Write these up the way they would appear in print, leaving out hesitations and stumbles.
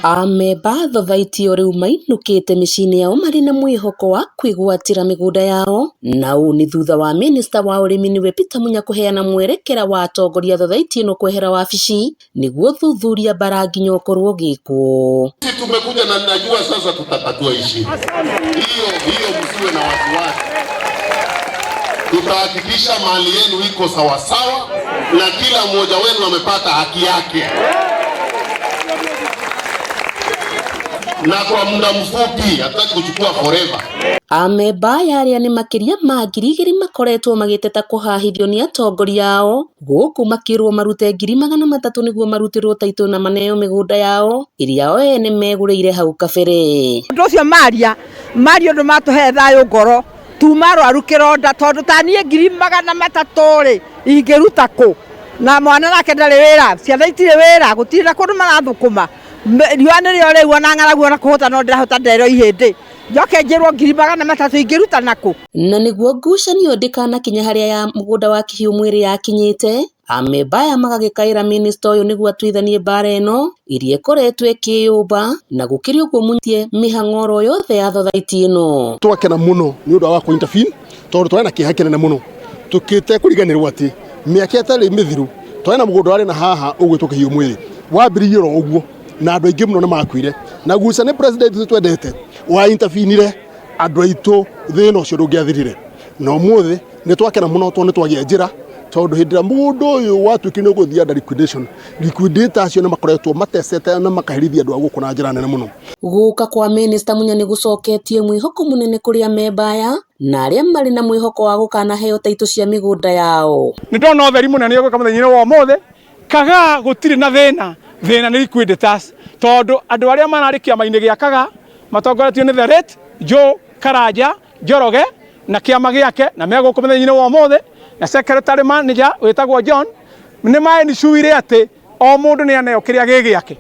Amemba a thothaitio rĩu mainũkĩte mĩciĩ-inĩ yao marĩ na mwĩhoko wa kwĩgwatĩra mĩgũnda yao, na ũũ nĩ thutha wa mĩnĩsta wa ũrĩmi nĩwe Peter Munya kũheana mwerekera wa atongoria a thothaitio ĩno kwehera wabici nĩguo ũthuthuria bara nginya ũkorwo ũgĩkwo. Sisi tumekuja na najua sasa tutatatua hii shida. Hiyo hiyo, msiwe na wasiwasi. Tutahakikisha mali yenu iko sawasawa na kila mmoja wenu amepata haki yake, na kwa muda mfupi, hatutaki kuchukua forever. Amemba aya arĩa nĩ makĩria ma 2,000 makoretwo magĩteta kũhahithio nĩ atongoria ao gũkũ makĩrwo marute 300,000 nĩguo marutĩrwo taitũ na maneo mĩgũnda yao ĩrĩa o ene megũrĩire hau kabere. Ũndũ ũcio maria maria ũndũ matũhe thayũ ngoro tuma arwaru kĩronda tondũ ta niĩ 300,000 rĩ ingĩruta kũ na mwana nake ndarĩ wĩra, ciana itirĩ wĩra, gũtirĩ na kũndũ marathũkũma. Riũa nĩrĩo rĩu ona ng'aragu ona kũhũta no ndĩrahũta nderwo ihĩndĩ njoke njĩrwo 300,000 ingĩruta nakũ? Na nĩguo ngucanio ndĩkanakinye harĩa ya mũgũnda wa Kĩhiũ mwĩrĩ yakinyĩte, amemba aya magagĩkaĩra mĩnĩsta ũyũ nĩguo atuithanie mbara ĩno ĩrĩa ĩkoretwo ĩkĩyũmba na gũkĩrĩ ũguo mũnyitie mĩhang'o oro yothe ya thothaiti ĩno. Twakena mũno nĩ ũndũ wa kũ intervene tondũ twarĩ na kĩeha kĩnene mũno tũkĩte kũriganĩrwo atĩ mĩaka ĩtarĩ mĩthiru twarĩ na mũgũnda warĩ na haha ũgwĩtwo Kĩhiũ mwĩrĩ wambĩrĩirie oro ũguo na andũ aingĩ mũno nĩ makuire na guca nĩ president witũ twendete wa intervenire andũ aitũ thĩna ũcio ndũngĩathirire na ũmũthĩ nĩ twakena mũno tondũ nĩ twagĩa njĩra tondũ hĩndĩ ĩrĩa mũgũnda ũyũ watuĩkire nĩ ũgũthiĩ under liquidation, liquidator acio nĩ makoretwo matecete na makaherithia andũ a gũkũ na njĩra nene mũno. Gũka kwa mĩnĩsta Munya nĩ gũcoketie mwĩhoko mũnene kũrĩ amemba aya na arĩa marĩ na mwĩhoko wa gũkanaheo taitũ cia mĩgũnda yao. Nĩ ndona ũtheri mũnene ũgĩũka mũthenya-inĩ wa ũmũthĩ Kagaa gũtirĩ na thĩna, thĩna nĩ liquidators tondũ andũ arĩa mararĩ kĩama-inĩ gĩa Kagaa matongoretio nĩ the late Joe Karanja Njoroge na kĩama gĩake na me gũkũ mũthenya-inĩ wa ũmũthĩ na secretary manager wĩtagwo John nĩ maenicuire atĩ o mũndũ nĩ aneo kĩrĩa gĩ gĩake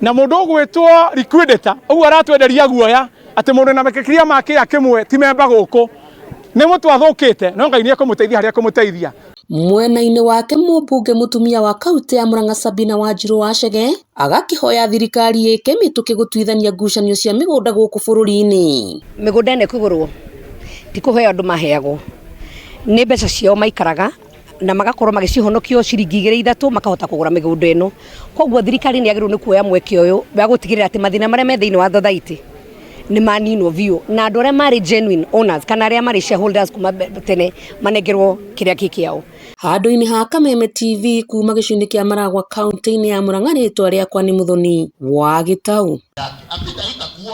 na mũndũ ũgwĩtwo liquidator ũguo aratwenderia guoya atĩ mũndũ na makĩria ma kĩya kĩmwe ti memba gũkũ nĩ mũtwe athũkĩte no Ngai nĩ ekũmũteithia harĩa ekũmũteithia. Mwena-inĩ wake mũmbunge mũtumia wa kaunti ya Murang'a Sabina Wanjiru Wachege agakĩhoya thirikari ĩke mĩtũkĩ gũtuithania ngucanio cia mĩgũnda gũkũ bũrũri-inĩ. Mĩgũnda ĩno ĩkũgũrwo ti kũheo andũ maheagwo, nĩ mbeca ciao maikaraga na magakorwo magĩcihonokia ciringi igĩrĩ ithatũ makahota kũgũra mĩgũnda ĩno. Koguo thirikari nĩ yagĩrĩirwo nĩ kuoya mweke ũyũ wa gũtigĩrĩra atĩ mathĩna marĩa me thĩinĩ wa thothaitĩ nĩ maninwo biũ na andũ arĩa marĩ genuine owners kana arĩa marĩ shareholders kuma tene manengerwo kĩrĩa kĩ kĩao. Handũ-inĩ ha Kameme TV kuma gĩcigo-inĩ kĩa Maragwa kaunti-inĩ ya Murang'a rĩtwa rĩakwa nĩ Muthoni wa Gĩtau.